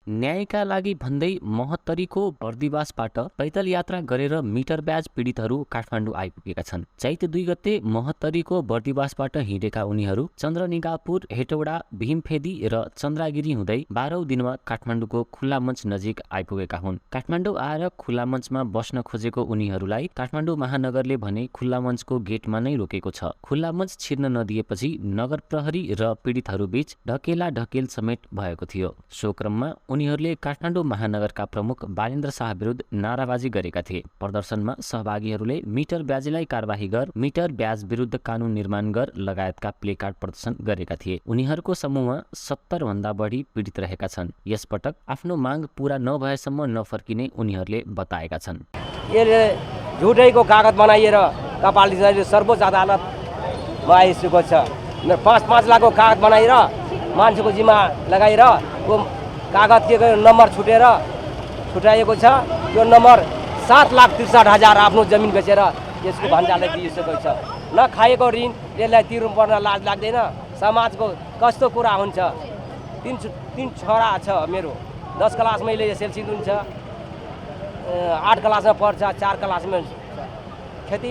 न्यायका लागि भन्दै महोत्तरीको बर्दिवासबाट पैदल यात्रा गरेर मिटर ब्याज पीडितहरू काठमाडौँ आइपुगेका छन्। चैत 2 गते महोत्तरीको बर्दिवासबाट हिँडेका उनीहरू चन्द्रनिगापुर, हेटौडा, भीमफेदी र चन्द्रागिरी हुँदै 12औं दिनमा काठमाडौँको खुल्ला मञ्च नजिक आइपुगेका हुन्। काठमाडौँ आएर खुल्ला मञ्चमा बस्न खोजेको उनीहरूलाई काठमाडौँ महानगरले भने खुल्ला मञ्चको गेटमा नै रोकेको छ। खुल्ला मञ्च छिर्न नदिएपछि नगर प्रहरी र पीडितहरू बीच ढकेला ढकेल समेत भएको थियो। सो क्रममा उनीहरूले काठमाडौँ महानगरका प्रमुख बालेन्द्र शाह विरुद्ध नाराबाजी गरेका थिए। प्रदर्शनमा सहभागीहरूले मिटर ब्याजलाई कारबाही गर, मिटर ब्याज विरुद्ध कानून निर्माण गर लगायतका प्लेकार्ड प्रदर्शन गरेका थिए। उनीहरूको समूहमा 70 भन्दा बढी पीडित रहेका छन्। यसपटक आफ्नो माग पूरा नभएसम्म नफर्किने उनीहरूले बताएका छन्। यसले झुटैको कागज बनाइएर कपालले सर्वोच्च अदालतमा आइसकेको छ। 5-5 लाखको कागज बनाएर मान्छेको जिम्मा लगाएर कागज के नम्बर छुटाइएको छ। त्यो नम्बर 7,63,000 आफ्नो जमिन बेचेर यसको भन्जालाई दिइसकेको छ। नखाएको ऋण यसलाई तिर्नु पर्न लाज लाग्दैन। समाजको कस्तो कुरा हुन्छ। 3 छोरा छ मेरो। 10 क्लास मैले एसएलसी हुन्छ, 8 क्लासमा पढ्छ, 4 क्लासमा खेती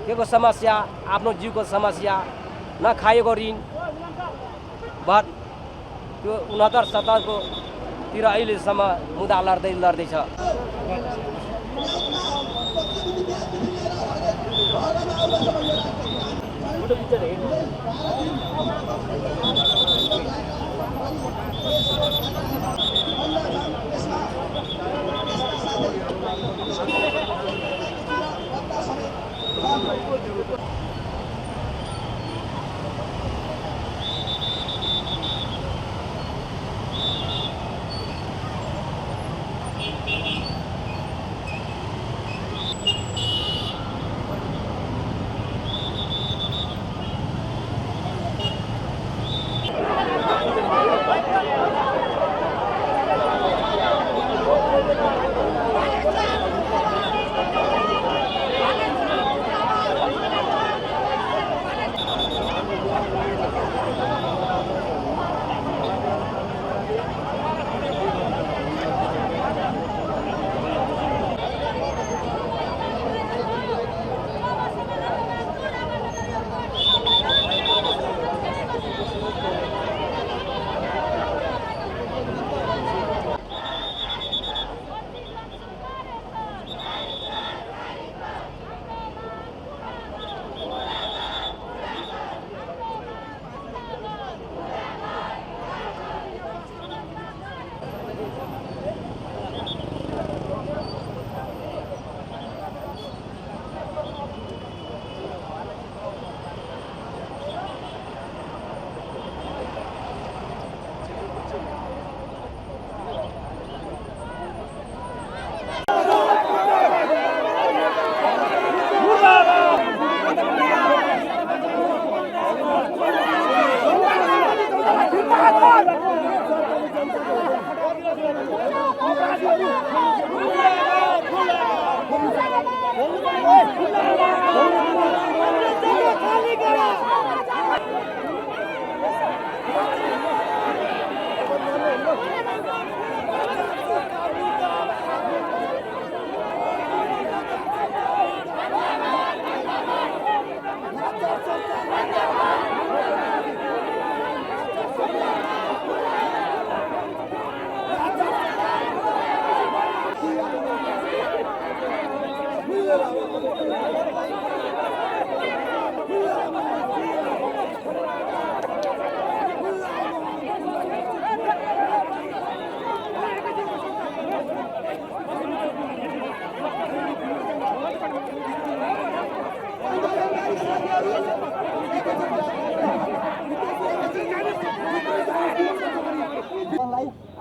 के को समस्या, आफ्नो जीवको समस्या, नखाएको ऋण भर त्यो 69-70 को तिर अहिलेसम्म मुद्दा लड्दैछ।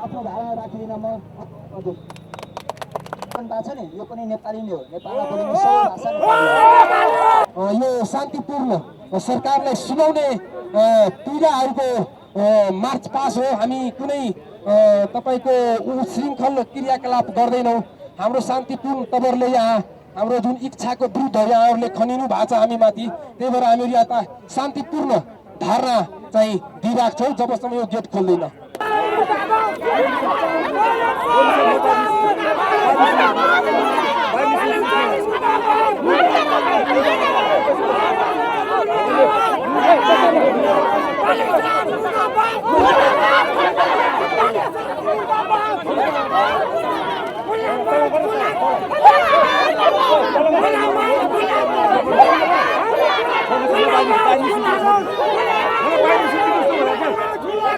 आफ्नो धारामा राखिदिन म हजुर छ नि यो पनि नेपाली नै हो नेपालमा बोलिने सबै भाषा नेपाली यो शान्तिपूर्ण सरकारलाई सुनाउने पीडाहरूको मार्च पास हो हामी कुनै तपाईको उशृङ्खल क्रियाकलाप गर्दैनौं हाम्रो शान्तिपूर्ण तवरले यहाँ हाम्रो जुन इच्छाको विरुद्ध यहाँहरुले खनिनु भएको छ हामी माथि त्यही भएर हामी यहाँ शान्तिपूर्ण धारणा चाहिँ दिइराख्छौं जबसम्म यो गेट खोल्दैन